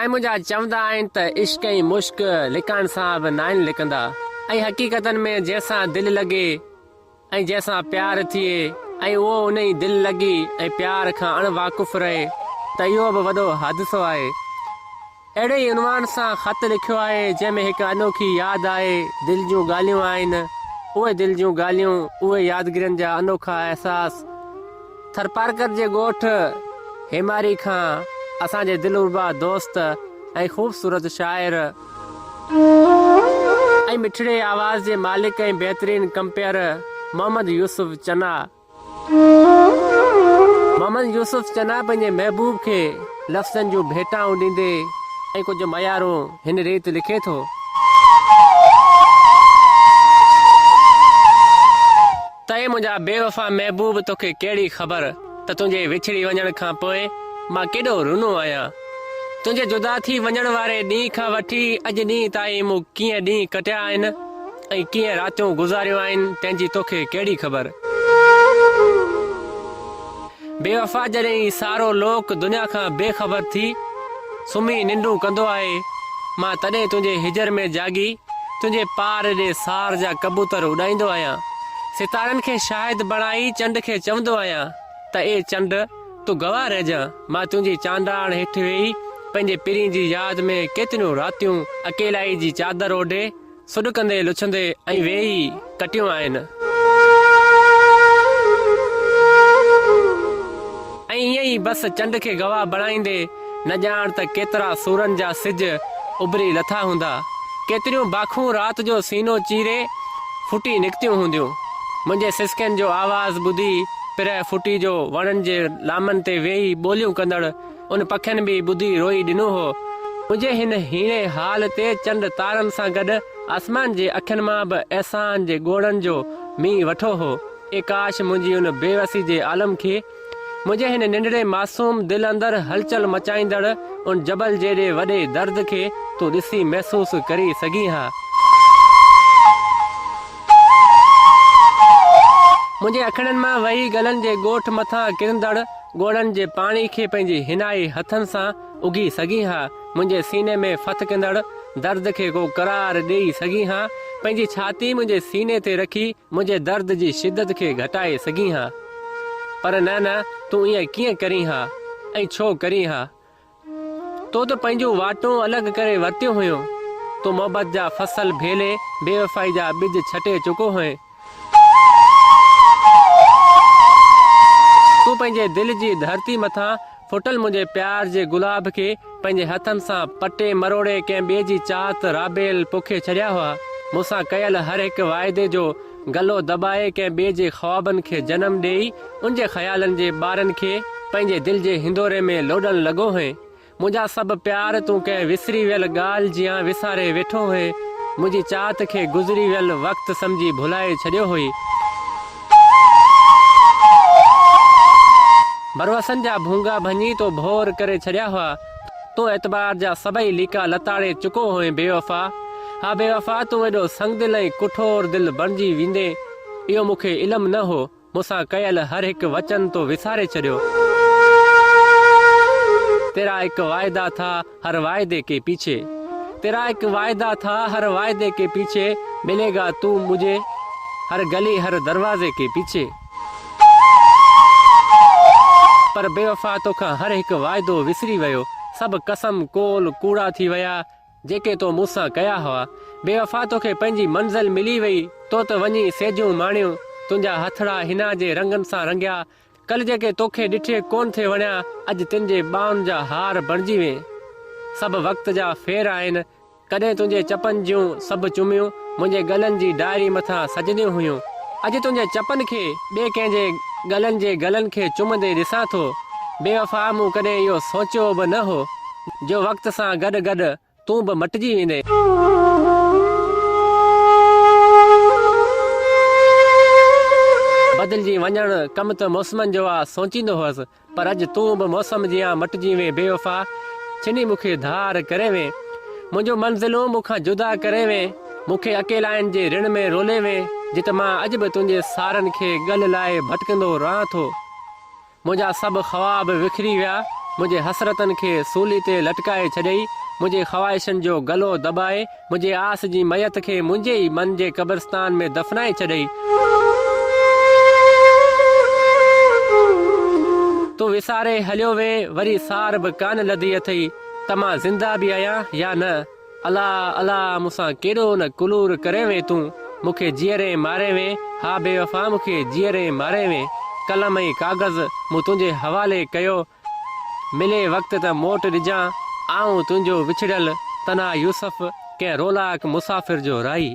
سائين منهنجا چوندا آهن ته عشق ۽ مشڪ لڪائڻ سان به ناهن لڪندا ۽ حقيقتن ۾ جنهن سان دل لڳي ۽ جنهن سان پيار ٿئي ۽ اهو انهي دل لڳي ۽ پيار کان اڻ واقف رهي ته اهو به وڏو حادثو آهي. اهڙي ئي عنوان سان خط لکيو آهي جنهن ۾ هڪ انوکي ياد آهي، دل جون ڳالهيون آهن، اهي دل جون ڳالهيون، اهي يادگيرين جا انوکا احساس ٿرپارڪر جي ڳوٺ هيماري کان اسان جي دلربا دوست ۽ خوبصورت شاعر ۽ مٺڙي آواز جي مالڪ ۽ بهترين ڪمپيئر محمد يوسف چنا محمد يوسف چنا پنهنجي محبوب کي لفظن جون ڀيٽائون ڏيندي ۽ ڪجهه معيارون هن ريت لکي ٿو. ته اي منهنجا بيوفا محبوب توکي ڪهڙي خبر ته تنهنجي وڇڙي وڃڻ کان پوء مان ڪيڏو رنو آهيان. تنهنجي جدا ٿي وڃڻ واري ڏينهن کان وٺي اڄ ڏينهن تائين مون ڪيئن ڏينهن ڪٽيا آهن ۽ ڪيئن راتيون گذاريون آهن تنهن جي توکي ڪهڙي خبر. بي وفا جڏهن هي سارو لوڪ دنيا کان بي خبر ٿي سمهي ننڊون ڪندو آهي، مان تڏهن تنهنجي هجر ۾ جاڳي تنهنجي پار ڏي سار جا ڪبوتر اڏائيندو آهيان. ستارن کي شاهد بڻائي چنڊ کي چوندو آهيان ته اي چنڊ! تون گواهه رهجان، مان تنهنجي چانڊاڻ هيٺ ويهي پنهنجي پرين جي ياد ۾ ڪيتريون راتيون اڪيلائي جي چادر اوڍي سڏڪندي لڇندي ۽ ويهي ڪٽيون آهن. ۽ ائين ئي بس چنڊ کي گواهه بڻائيندي نه ڄاڻ ته ڪيترا سورن جا سج اڀري لٿا هوندا. ڪيتريون باکون رات جو سينو چيري ڦٽي نڪتيون هونديون. منهنجي سسڪين جو آواز ٻڌي پرهه ڦٽي جو وڻن جي لامن تي ويهي ٻوليون ڪندڙ ان پکين به ٻڌي روئي ڏنو هو. منهنجي هن هيڻي حال تي چنڊ تارن سان گڏ آسمان جي اکين مان به احسان جي ڳوڙهن جو مينهن وٺو هو. اي ڪاش منهنجي ان بيوسي جي عالم کي، منهنجي هن ننڍڙي معصوم دل اندر هلچل مچائيندڙ ان جبل جيڏي وڏي درد کي تون ڏسي محسوس ڪري سگهين ها. منهنجي اکڙين مان وهي ڳلن جي ڳوٺ مٿان ڪرندڙ ڳوڙهن جي پاڻي کي پنهنجي حنائي هٿن سان اگهي سگهين ها، منهنجي سيني ۾ ڦٿڪندڙ درد کي ڪو قرار ڏيئي سگهين ها، پنهنجي ڇاتي منهنجي سيني تي رکي منهنجي درد جي شدت کي گهٽائي سگهين ها. پر نه نه تون ائين ڪيئن ڪرين ها ۽ ڇو ڪرين ها؟ تو ته پنهنجون واٽون الڳ ڪري ورتيون هيون. تون محبت جا فصل ڀيلي بيوفائي جا ٻج ڇٽي چڪو هئين. تون پنهنجي دل جي ڌرتي مٿان ڦٽل منهنجي پيار جي گلاب کي پنهنجي هٿن سان پٽي مروڙي ڪنهن ٻئي جي چاهت رابيل پوکي ڇڏيا هئا. مون سان ڪيل هر هڪ واعدي جو گلو دٻائي ڪنهن ٻئي جي خوابن کي جنم ڏيئي ان جي خيالن جي ٻارن کي پنهنجي دل جي هندوري ۾ لوڏڻ لڳو هئين. منهنجا سڀ پيار تون ڪنهن وسري ويل ڳالهه جيان وساري ويٺو هئين. منهنجي چاهت کي گذري ويل وقت سمجهي ڀلائي ڇڏيو هئي. ڀروسن جا ڀونگا ڀڃي تو ڀور ڪري ڇڏيا هئا. تون اعتبار جا سڀئي ليڪا لتاڙي چڪو هئين بيوفا. ها بيوفا تون ايڏو سنگدل ۽ ڪٺور دل بڻجي ويندين اهو مون کي علم نه هو. مون سان ڪيل هر هڪ وچن تو وساري ڇڏيو. تيرا اڪ واعده ٿا هر واعدي ڪي پيڇي تيرا اڪ واعده ٿا هر واعدي ڪي پيڇي ملي گا تو مجهي هر گلي هر دروازي ڪي پيڇي. پر بيوفا توکان هر هڪ واعدو وسري ويو سڀ قسم قول ڪوڙا ٿي ويا جيڪي تو مون سان ڪيا هئا. بيوفا توکي پنهنجي منزل ملي وئي، تو ته وڃي سيجون ماڻيون، تنهنجا هٿڙا حنا جي رنگن سان رنگيا، ڪل جيڪي توکي ڏٺي ڪونه ٿي وڻيا، اڄ تن جي ٻانهن جا هار بڻجي وئين. سڀ وقت جا ڦير آهن، ڪڏهن تنهنجي چپن جون سڀ چميون منهنجي ڳلن جي ڊائري مٿان سجنديون هيون، اڄ تنهنجي چپن کي ٻئي ڪنهن جي ڳلن جي گلن کي چمندي ڏسان ٿو. بيوفا مون ڪڏهن اهو سوچيو به نه هو. جو وقت سان گڏ گڏ تون به مٽجي ويندين. بدلجي وڃڻ ڪم ته موسمن جو آ سوچيندو هئس پر اڄ تون به موسم جيان مٽجي وين بيوفا ڇني مون کي ڌار ڪري وين منهنجو منزلون مون کان جدا ڪري وين مون کي اڪيلائين جي رڻ ۾ رولي وين جت مان اڄ به تنهنجي سارن کي ڳل لائي ڀٽڪندو رهان ٿو. منهنجا سڀ خواب وکري ويا، منهنجي حسرتن کي سولي تي لٽڪائي ڇڏيئي، منهنجي خواهشن جو گلو دٻائي، منهنجي آس جي ميت کي منهنجي ئي من جي قبرستان ۾ دفنائي ڇڏيئي. تون وساري هليو وئين، وري سار به ڪانه لڌي اٿئي ته مان زنده به آهيان يا نه. الا الا مون سان ڪيڏو نه ڪلور ڪرين وئين تون، مون کي جيئرين مارين وئين، ها بيوفا مون کي جيئرين مارين وئين. قلم ۽ ڪاغذ مون تنهنجي حوالي ڪيو، ملي وقت ته موٽ ڏجان، آئون تنهنجو وڇڙيل تنها يوسف، ڪنهن رولاڪ مسافر جو راهي.